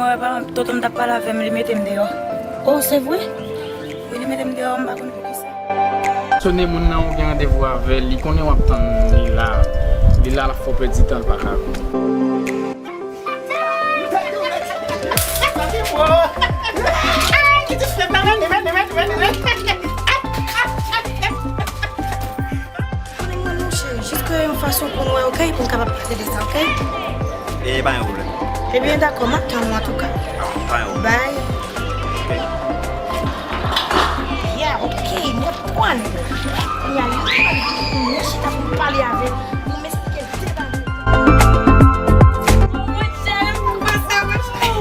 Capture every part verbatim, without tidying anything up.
Tonton m t ap pale avè m, li mete m deyò. Oh, se vre? Wi, li mete m deyò, m pa konn poukisa. Sone moun nan, ou gen randevou avè l, li konnen w ap tann li la. Li la, l ap fè w pèdi tan, l pa ka vin. Konnen mwen non cheri, jis kreye yon fason pou nou wè, oke? Pou n kapab pale de sa, oke? E pa yon pwoblèm. Ebyen, dakò, m ap tann ou antouka. Pa yon pwoblèm. Bye. Oke. Yeah, oke, mwen pran. Kounye a, li pral di pou nou chita pou n pale avè l, pou m eksplike l de bagay. Mwen cheri, mwen pase, mwen cheri.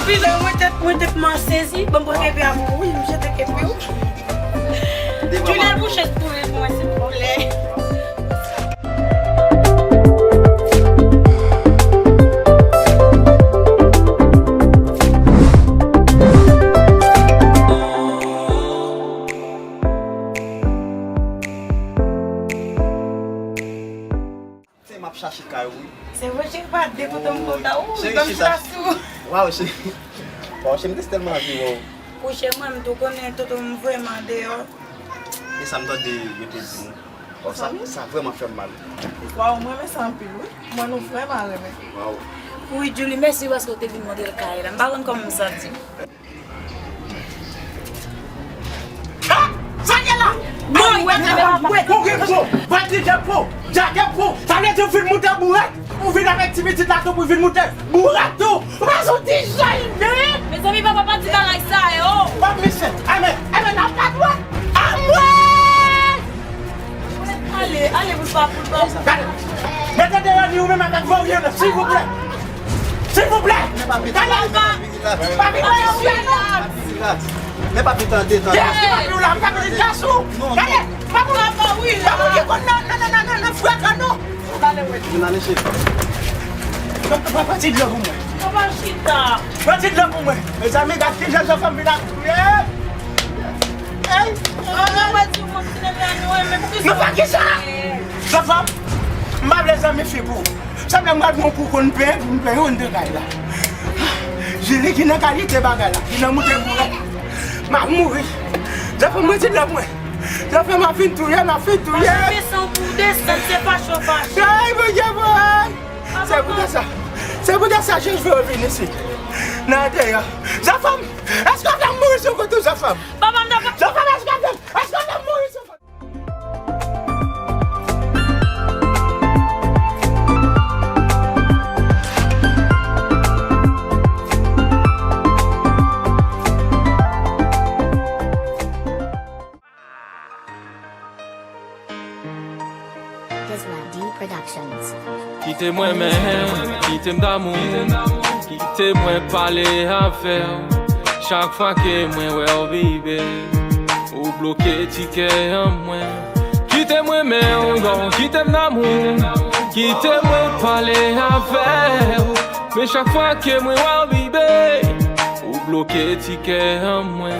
Pi lè mwen tèt, mwen tèt mwen sezi, ban m pran kepi a pou ou, wi, m jete kepi ou. Julian, bouche pou mwen, silvouplè. Se m ap chache kay ou, wi. Se vre, cheri, pa de kote m kontan. Ou, cheri, m chita sou. Waw, cheri. Waw, cheri, m te tèlman anvi wè w. Wi, cheri, mwen, m tou konnen, tonton m vrèman deyò. E sa m tande yo te di nou. Waw, sa, sa vrèman fè m mal. Waw, mwen renmen sa anpil, wi. Mwen nou vrèman renmen. Waw. Wi, Julie, mèsi paske w te vin montre l kay la. M pa konn kòman m santi m. Ah! Sa ye la? Bon, wè, wè, wè. Bon, gen bon. Bandi gen bon. Djagè bon. Sa vle di w vin moute bourèt? Ou vin avèk ti pitit la tou pou vin moute bourèt tou? Ou pa sou ti jan li ye? Mezanmi, papa, pa di bagay sa yo. Bon, misye. Amèn. Amèn, n ap pa dwat. Amwey! Ale, ale, boulpa, boulpa. Gade. Mete deyò ni ou menm avèk vòryen an, silvouplè. Silvouplè. Gade. Pa vin wè yo, wi. Men papi, tande, tande. Yes, papi, ou la, m ka mete gas ou. Gade, pa pou, pa pou ki konn nan, nan, nan, nan, nan, nan, frè kan nou. Vin ale, cheri. Pran, pran, pran ti dlo pou mwen. Papa chita. Pran ti dlo pou mwen. Mezanmi, gad kijan zanfanm vin ap kriye. Ey! Nou fè kisa? Zanfanm, m pa vle zanmi fi pou ou. Sanble m gad yon kou konn penyen pou m penyen yon de kay la. Jili ki nan kalite bagay la, ki nan moute bourèt. M ap mouri. Zanfanm, mwen ti lòk mwen. Zanfanm ap fin touye, m ap fin touye. Mezanmi, se yon kou desann, se fache w fache. Ay, Bondye mwen. Se poutèt sa, se poutèt sa Jezi vle w vin isit. Nan deyò. Zanfanm, èske w vle m mouri sou kont ou, zanfanm? Zanfanm, èske w vle, èske w vle m mouri sou kont ou? Gizmo D Productions. Kite mwen menm, kite m damou, kite mwen pale avè w. Chak fwa ke mwen wè w, baby, ou bloke ti kè an mwen. Kite mwen menm, kite m damou, kite mwen pale avè w. Men chak fwa ke mwen wè w, baby, ou bloke ti kè an mwen.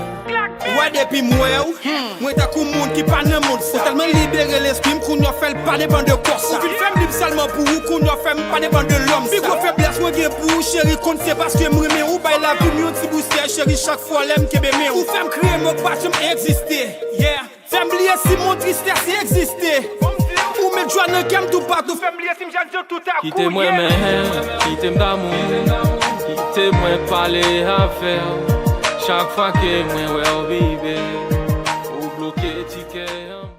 Ou wè depi m wè w, mwen tankou moun ki pa nan mond sa. Ou tèlman libere lespri m, kounye a w fè l pa depann de kò sa. Ou vin fè m lib sèlman pou ou, kounye a w fè m pa depann de lòm sa. Pi gwo feblès mwen gen pou ou, cheri, konn se paske m renmen ou, bay lavi m yon ti boustè, cheri, chak fwa lè m kenbe men w. Ou fè m kriye mo k pa janm egziste, yeah. Fè m bliye si mon tristès egziste. Ou met jwa nan kè m toupatou, fè m bliye si m jèn jan toutakou, yeah. Kite mwen menm, kite m damou, kite mwen pale avè w. Chak fwa ke mwen wè w, baby, ou bloke ti kè an mwen.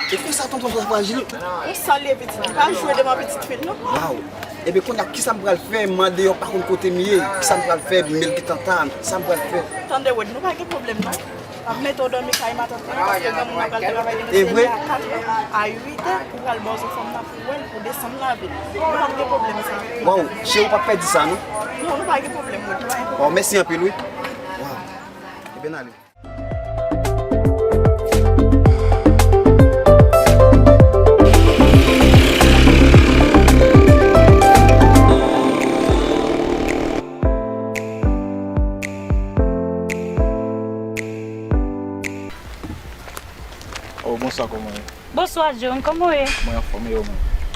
Kèlkeswa tonton Frajil. Ou salye pitit, li pa jwe devan pitit fi l non. Waw. Ebyen kounye a kisa m pral fè, m andeyò, pa konn kote m ye. Kisa m pral fè, men l gentan ta, kisa m pral fè? Tande Wed, nou pa gen pwoblèm non. M ap mete w dòmi kay matant mwen, paske granmoun nan pral travay demen, se lè a kat è a uit è, ou pral ba w zanfanm nan pou w wè l, pou desann lavi l. Nou p ap gen pwoblèm sa. Waw, cheri, ou p ap pèdi sa non. Non, nou pa gen pwoblèm, Wed, nou pa gen pwoblèm. Waw, mèsi anpil wi. Waw. Ebyen n ale. Oh, bonswa, kòman w ye? Bonswa, John, kòman w ye? Mwen anfòm, e ou menm?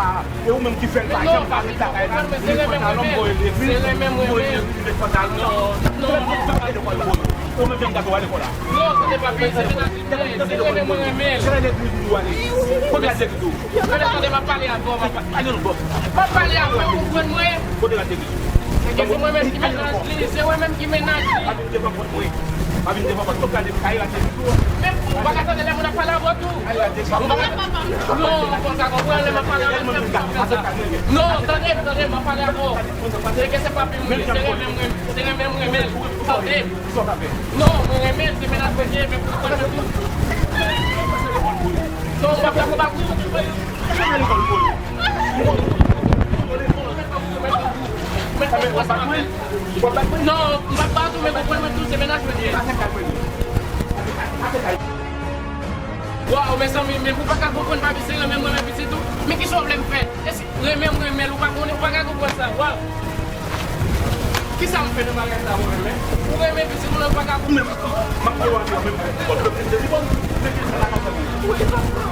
pa, e ou menm ki fè l pa janm ka ret lakay la, li met pantalon, m voye l legliz, m voye l met pantalon. Ou menm jan gato a lekòl la. Non, tande papi, se menaj li ye, se renmen mwen renmen l. Kote legliz ou? Kote legliz ou? Tande, tande, m ap pale avè w, m ap pale avè w, ou konprann mwen? Kote legliz ou? Enben se mwen menm ki menaj li, se mwen menm ki menaj li. Pa vin devan pòt mwen. Pa vin devan pòt mwen, gade, kay la te tou. Men ou pa ka tande lè moun ap pale avè w tou. Ou pa ka, non, ou pa ka konprann lè m ap pale avè w. Non, tande, tande, m ap pale avè w. Se ke se papi m ye, se renmen mwen, se renmen mwen renmen l. Non, mwen renmen l, se mennaj mwen ye, men pou mwen menm tou. Non, m p ap dakò pa pou ou. Non, m p ap bat ou, men konprann mwen tou, se mennaj mwen ye. Waw, mezanmi, men ou pa ka konprann papi se renmen m renmen pitit ou. Men kisa w vle m fè? Renmen m renmen l, ou pa konnen, ou pa ka konprann sa. Waw! Kisa m fè nan bagay sa, mwen menm, men? Ou renmen pitit ou, ou pa ka konprann. M ap fè w antre menm. Ou konn lòt pitit li bon. Men ki sa la ka fè pou ou?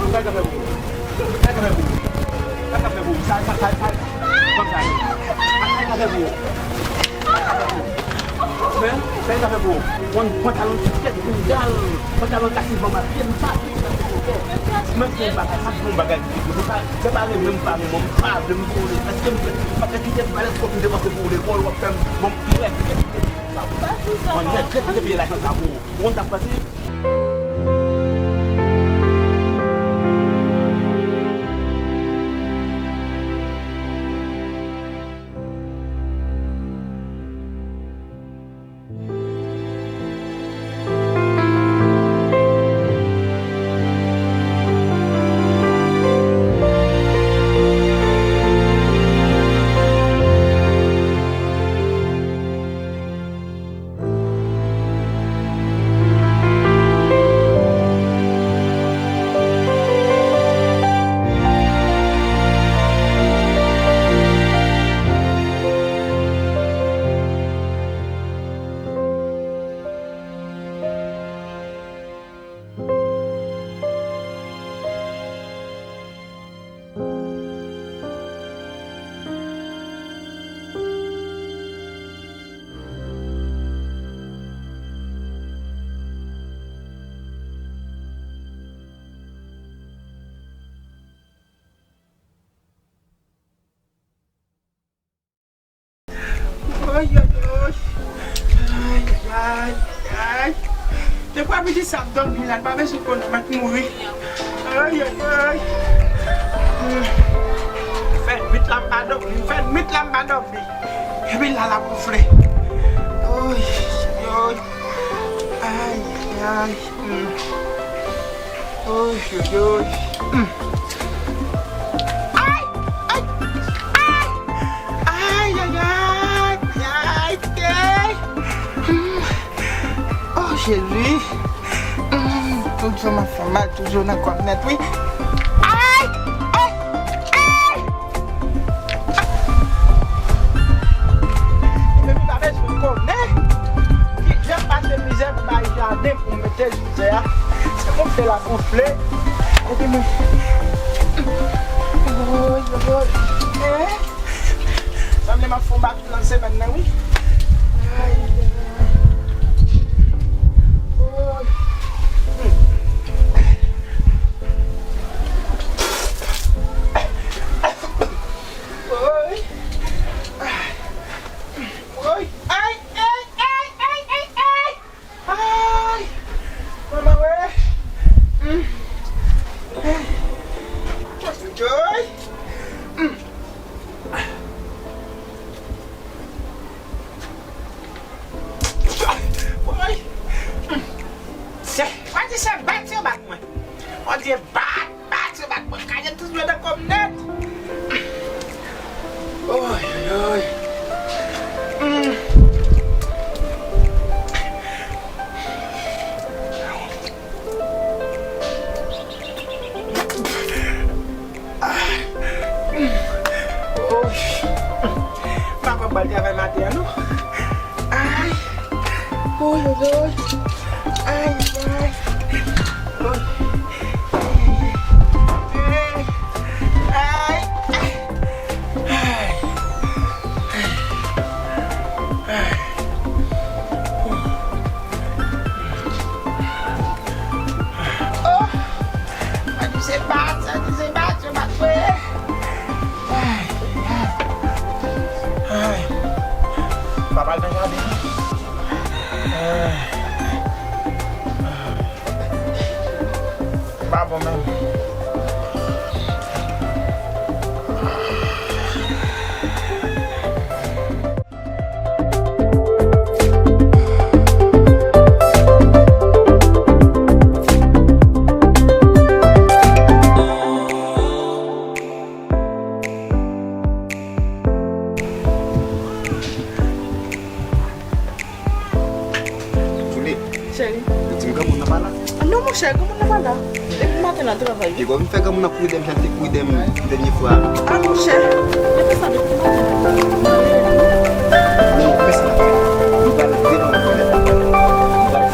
Sa ka fè pou ou? Sa ka fè pou ou? Sa ka fè pou ou? Sa, sa, sa, sa. Kòm sa. Sa ka fè pou ou? Men, sa ka fè pou ou? Yon pantalon ti tèt bounda l. Pantalon kati vann a pye m pa vle sa se konpò. Mwen fè yon bagay, m ap fè yon bagay ki di, se pa, se pa renmen m pa renmen w, m pa vle m kole. Èske m vle, pa te kite m balèz kòb m depanse pou lekòl, w ap fè m, bon, m rete. Mwen nèt, rete te peye lajan sa pou ou. Ou konn sa k pase? Ay, ay, ay. Ay, ay, ay. Depi apiti sa ap dòmi la, l pa bezwen konnen m ap mouri. Ay, ay, ay. Fè nwit la m pa dòmi, fè nwit la m pa dòmi. Epi la, l ap gonfle. Oy, oy. Ay, ay. Hmm. Oy, oy, oy. Hmm. Ay, ay, ay. Ay, ay, ay, ay, ay. Hmm. Oh, Jezi. Hmm. Tout jou m ap fè mal, tout jou nan kò m nèt, wi. Ay, ay, ay. Epi pa bezwen konnen kijan m pase mizè pou bay jaden pou m mete sou tè a. Se gonfle l ap gonfle. Epi mwen. Woy, woy, woy. Eh? Sanble m ap fè yon bak nan semèn nan, wi. Ay, ay, ay. Woy. Woy. Woy. Ay, ay, ay, ay, ay, ay. Ay! Manman we! Mm. Ay! Joy! Mm. Ay! Mm. Se, pa di se bat yo bat mwen. On dirait bat, bat yo bat mwen. Kale tout dlo nan kò m nèt. Oy, oy, oy. Mm. Ah. Mm. Oy. M pa kwè m pral travay maten an, non. Ay. Oy, oy, oy. Ay, ay. Oy. Ay, ay. Ay. Ay. Oh! Sa di se bat, sa di se bat, se bat vre. Ay, ay. Ay. Pa pral nan jaden. Ay. Pa bon menm. Cheri. Ou di m granmoun nan pa la? Non, monchè, granmoun nan pa la. Depi maten nan travay, wi. Te gò vin fè granmoun nan kouri dèyè m jan l te kouri dèyè m dènye fwa. A, monchè, depi sa, depi maten nan. Non, fè sa. Nou pral devan nan toilèt. Nou pral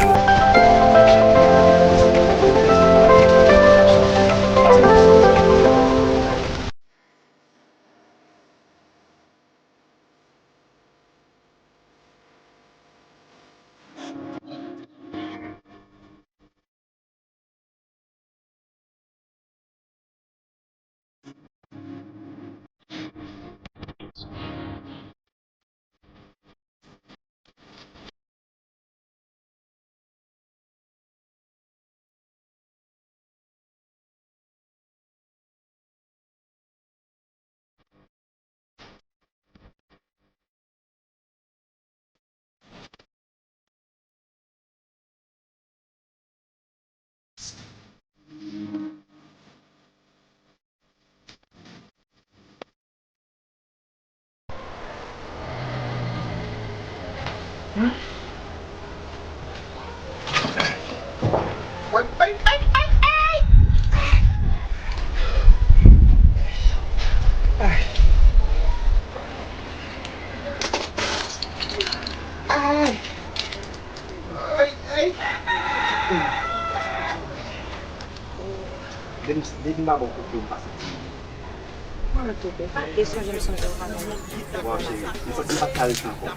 Ay. Ay. Depi, depi m pa ba w kote, m pa santi m byen. Mwen tou, pa te sonje m sonje w, pa konn. Waw, cheri, m santi m pa t ka rete ankò.